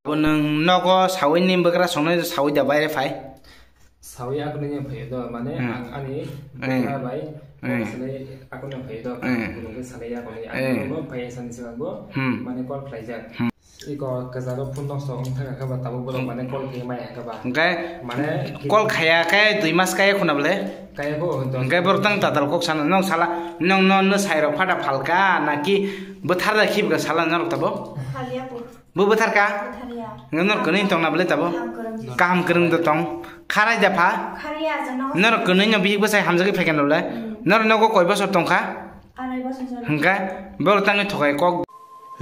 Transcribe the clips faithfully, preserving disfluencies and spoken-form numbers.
Bo nwng nogo sawi ni bwkra songnai sawi da baire phai? Sawi ako nini phai do, mane Hmm. ang ani Hmm. bwkra bai Hmm. salai ako nini phai do, Hmm. gurung ke salai ako ni. Hmm. Ang bo phai sani sigang bo, Hmm. mane call khlai jak. Hmm. Iko kajaro phone nosto wng thaka khe ba tabuk borok Hmm. mane call khe maya khe ba. Hwnkhe Mane call khaya khe dui mas kaya khuna bole? Kaya bo, dos Hwnkhe borok tang tatal kok sana, nong sala, nong no, no sai rok phata phalka, naki bwthar da khibga sala norok tabo? Khaliya bo. Bo bwthar ka? Bwthar ya. Nor kwnwi tong na bole tabo? Kaham kwrwng. Kaham kwrwng da tong. Kharai da pha? Khariya jano. Nor kwnwi no bihik bwsai hamjagwi phaikha nole? Hmm. Nor nogo koi bosor tongkha? Arai bosor jano. Hwnkhe borok tangwi thokai kok.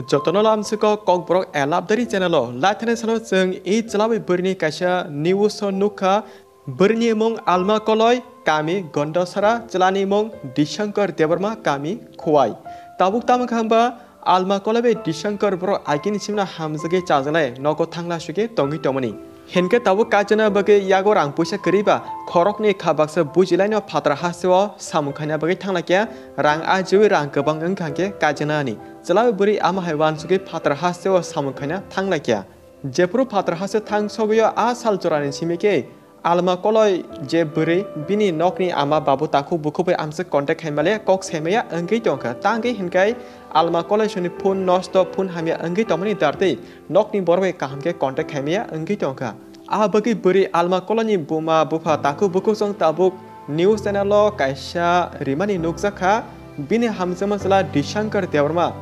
Jotono lamsiko Kokborok Elabdari channel o laithani salo chwng i chwlabwi bwrwini kaisa news o nukha. Bwrwini mung Alma Koloi, kami Gondasara, chwlani mung Dishankar Debbarma, kami Khowai. Tabuk tamo kha hwnba Alma Koloi bai Dishankar borok agini simno hamjagwi chajaknai nogo thangla sugwi tongwi tongmani. Hinkhe tabuk kajana bagwi yago rang puisa kwrwi ba khoroknwi kha baksa bujilaino phatar hasteo samung khaina bagwi thangla khe rang ajiwi rang kwbang wngkha khe kajana ni. Chwla bwrwi ama hai uansugwi phatar hasteo samung khaina thangla khe. Jephuru phatar haste thang sogwio a sal jorani simi khe Alma Koloi je bwrwi bini nokni ama babu takhuk bukhuk bai amswk contact khaimale kok saimaya wngwi tongkha. Tangwi hinkai Alma Koloi soni phone nosto, phone hamya wngwi tongmani dartwi nokni borok bai kaham khe contact khaimaya wngwi tongkha. A bagwi bwrwi Alma Koloi ni buma bupha takhuk bukhuk song tabuk news channel o kaisa rimani nukjakha. Bini hamjakma chwla Dishankar Debbarma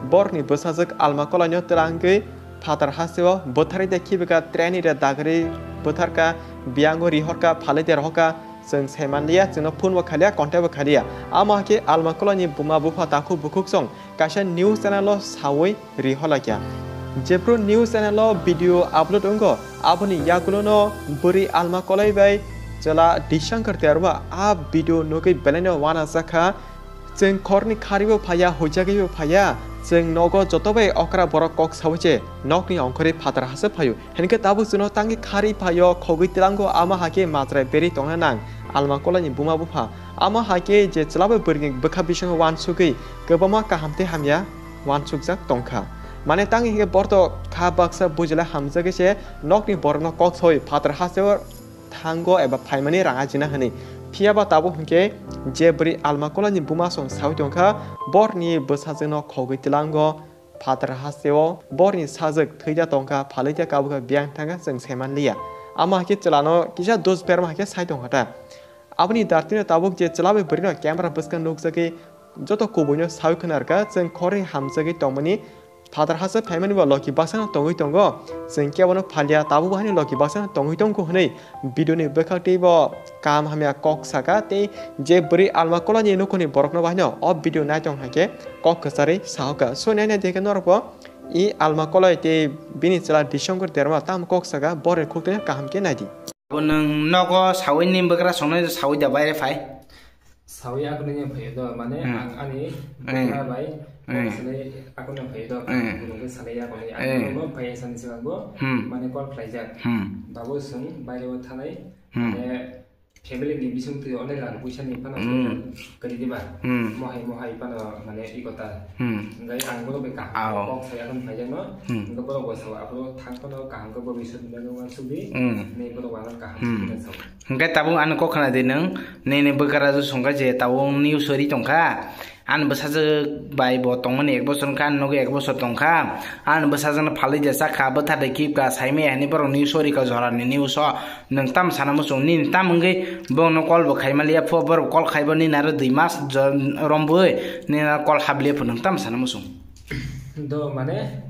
borokni bwsajwk Alma Koloi no twlangwi phatar hasteo bwtharwi de khibika, train ni de dagri bwtharka, biyango rihorka, phalwi de rohorka, chwng saimanliya, chwngno phone bo khaliya, contact bo khaliya. Amo hakhe Alma Koloi ni buma bupha takhuk bukhuk song kaisa news channel o sawi rihorlakya. Jephru news channel o video upload wngo, aboni yagulono bwrwi Alma Koloi bai chwla Dishankar Debbarma a video nugwi belaino uanajakha. Chwng khorni kharibo phaiya, huijagwibo phaiya, chwng nogo joto bai okra borok kok sawi se nokni ongkhorwi phatar haste phaio. Hinkhe tabuk chwngno tangwi kharwi phaio, khogwi twlango, ama hakhe majra berwi tongna nang Alma Koloi ni buma bupha. Ama hakhe je chwla bai bwrwini bwkha bisingo uansugwi kwbangma kaham tei hamya uansukjak tongkha. Mane tangwi hinkhe borok kha baksa bujila hamjagwi se nokni borokno kok sawi phatar hasteo thango eba phaimani rang ajina hwnwi. Phiya ba tabuk hinkhe je bwrwi Alma Koloi ni buma song sawi tongkha, borni bwsajwkno khogwi twlango phatar hasteo, borni sajwk thwida tongkha, phalwida kabukha, biyang thangkha, chwng saimanliya. Ama hakhe chwlano kisa dos berma hakhe sai tongkha ta. Aboni dartino tabuk je chwla bai bwrwino camera bwskango nukjagwi joto kubuino sawi khwnarkha, chwng khorwi hamjagwi tongmani. Phatar haste phaimani bo loki baksano tongwi tongo, chwng kebono phalia, tabuk bo haino loki baksano tongwi tongkho hwnwi video ni bwkhak tei bo kaham hamya kok saka tei je bwrwi Alma Koloi ni nukhungni borokno bo haino o video naitong hai khe kok kwcharwi sahoka. So naina dikhe norok bo i Alma Koloi tei bini chwla Dishankar Debbarma tamo kok saka, borok khuk tei kaham khe naidi. Bo nwng nogo sawi ni bwkra songnai sawi da baire phai? Sawi ako nini phai do, mane Hmm. ang ani Hmm. bwkra bai Hmm. salai ako nini phai do, Hmm. gurung ke salai ako ni. Hmm. Ang no phai sani sigang bo, Hmm. mane call khlai jak. Hmm. Babu swng baire o thanai, Hmm. mane family ni bising twi onek rang puisa ni phano Hmm. kari diba. Hmm. Mohai mohai phano mane ikota. Hmm. Ngai ang bono bai kaham Ao. kok sai ako phai jak no. Hmm. Ngai bono bo sawa ako thang phano kaham ke bo bising ngai no sudi. Hmm. Nei bono wala kaham Hmm. sudi sawa. Hingke tabuk ano kok khna di nwng, nini bwkra raju songkha je tabuk news ori tongkha, ani bwsajwk bai bo tongmani ek bosor wngkha, ani nogo ek bosor tongkha, ani bwsajwkno phalwi de chakha, bwthar de kipka, saimaya hinwi borok news ori kha jorani news o, nwng tamo sana muchung, nini tamo wngwi borokno call bo khaima liya pho, borok call khaibo nini aro dui mas jo-, rombwi, nini aro call hap liya pho, nwng tamo sana muchung. Do mane,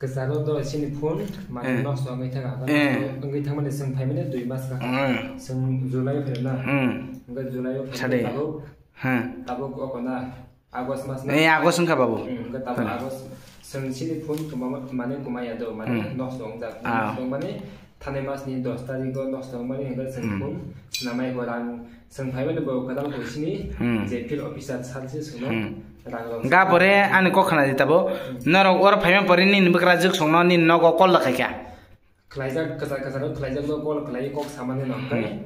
Kwcharo do chini phone, mane Eh. nosto wngwi thangkha. Eh. Wngwi thangmani chwng phaimani dui mas kha. Eh. Chwng July o phaina. Hmm. Hwnkhe July o phaina Sade. tabuk, Hmm. tabuk o kona August mas na. Eh, August wngkha babu. Hmm, hwnkhe tabuk Hmm. August. Chwng chini phone kwma, mane kwmaya do, mane Hmm. nosto wngjak. Ah. Nosto wngmani thanai mas ni dos tarikh o nosto wngmani hwnkhe chwng Hmm. phone swnamai bo rang Chwng phaimani bo kwtal koi sini Hmm. je field officer sal se chwngno Hmm. rang rok Ga bore ani kok khna di tabo. Hmm. Norok oro phaima pore nini bwkra jwk songno nini nogo call da khaikha. Khlaijak kwchar kwchar khlaijak no call khlai kok samani no Hmm. kai.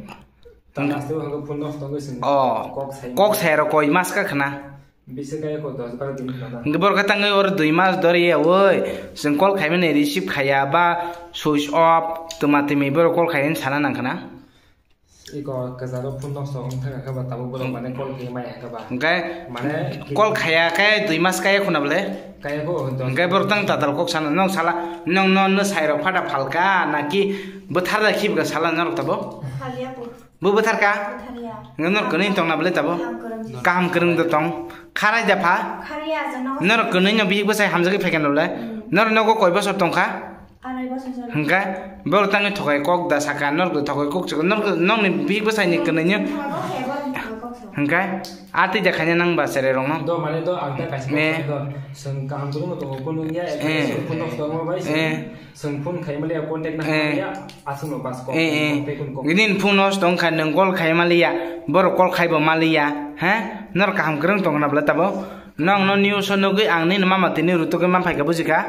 Ta Hmm. last o hwngo phone nosto wngwi chwng Oh. kok sai. Kok sai rok koi mas ka khna. Bisi kaya ko dos bar din kana. Hingke borok khe tangwi oro dui mas dori ya woi. Chwng call khaimani receive khaya ba switch off tuma timi borok call khaini sana nang khna. Iko kajaro phone nosto wng thang kha ba tabuk borok mane call khe mai kha ba. Hingke mane call khaya khe dui mas kaya khuna bole. Kaya ko dos. Hingke borok tang tatal kok sana nong sala nong no no sai rok phada phalka naki bwthar da khibga sala norok tabo. Khaliya ko. Bo bwthar ka? Bwthar ya. Nor kwnwi tong na bole tabo? Kaham kwrwng. Kaham kwrwng do tong. Kharai da pha? Kharai ya jano. Nor kwnwi no bihik bwsai hamjagwi phaikha no le? Hmm. Nor nogo koi bosor tong kha? Arai bosor jano. Hingkha? Bor tangwi thokai kok da saka, nor thokai kok chwkha, nor nokni bihik bwsai ni kwnwi no. Thogo he bor thogo kok so. Hingkha? Atwi da khaina nang ba sere rong no. Do mane do ang ta kaisa. Eh. Kok do. Seng kaham kwrwng no tongo, kunu ya, eh. Seng phone nosto wngma bai seng. Eh. Seng phone khai maliya, contact na eh. Maliya, aswk no bas kok, eh, eh. Tei kun kok. Gini phone nosto wngkha, nwng call khai maliya, borok call khai bo maliya, ha? Nor kaham kwrwng tong khna bwle tabo? Nong no news o nugwi ang nini mama tini rutugwi man phaikha, bujikha?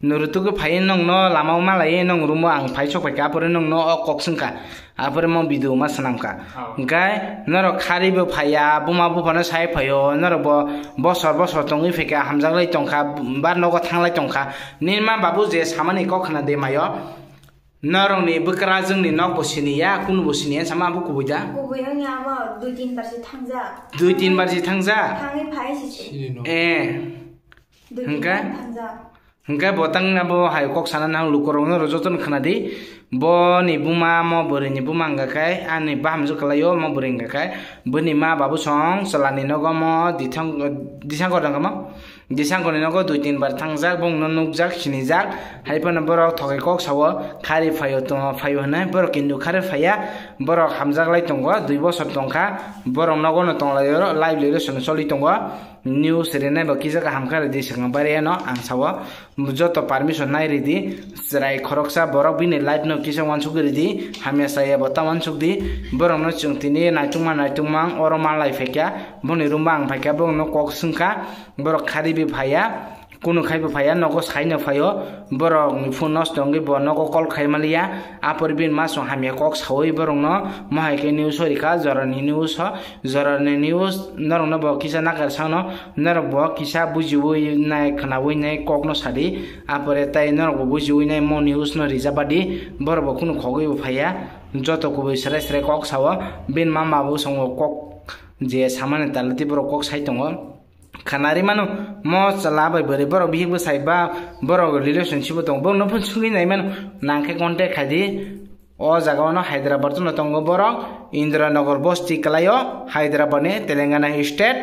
Nw rutugwi phaiwi nong no lama o malaiwi nong room o ang phai sok phaikha, apore nong no o kok swngkha. Apore mo video ma swnam kha. Oh. Hingkhe norok khari bo phaiya, buma buphano sai phaio, norok bo bosor bosor tongwi phaikha, hamjaklai tongkha, bar nogo thanglai tongkha. Nini ma babu je samani kok khna de mayo. Norokni bwkrajwngni nok bo siniya, kunu bo siniya sama abo kubui da? Kubui wngya abo dui tin bar se thangjak. Dui tin bar se thangjak? Thangwi phai se se. Eh. Dui tin bar thangjak. Hingkhe? Hingkhe bo tangna bo hai kok sana nang lukurokno ro jotono khna di. Bo ni buma mo bwrwi ni buma wngkha khe ani bahamjwk kwlaio mo bwrwi wngkha khe bwni ma babu song chwla ni nogo mo disang disang kor wngkha mo disang kor ni nogo dui tin bar thangjak bongno nukjak sinijak hai phano borok thokai kok sao khari phaio tongma phaio hinwi borok kintu khari phaiya borok hamjak lai tongo dui bosor tongkha borok nogo no tonglaio live relation choli tongo. News rinai bo kisa kaham khe ridi swkang bari eno ang sao joto permission nai ridi chwrai khoroksa borok bini life no kisa uansuk ridi hamya chaya bo ta uansuk di borok no chwng tini naitukma naitukma oro manlai phaikha boni room o ang phaikha borok no kok swngkha borok khari bi phaiya kunu khai bo phaiya nogo sai no phaio borok ni phone nosto wngwi bo nogo call khai maliya apor bini ma chwng hamya kok saui borok no mohai khe news o rikha jorani news o Jorani news norokno bo kisa nakar sano norok bo kisa bujiwi nai khwnawi nai kokno sadi apore tai norok bo bujiwi nai mo news no rijabadi borok bo khunu khogwi bo phaiya joto kubui srai srai kok sao bini mama bo songo kok je samani talati borok kok sai tongo khwnari mano mo chwla bai bwrwi borok bihik bwsai ba borok relationship bo tongo borokno phone sugwi nai mano nangkhe contact khaidi. O jaga o no Hyderabad no tongo borok Indiranagar bosti kwlai o Hyderabad ni Telangana state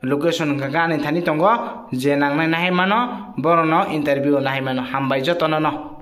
location hwnkha khe ani thani tongo je nangnai nahai mano borok no interview nahai mano hambai joto no no.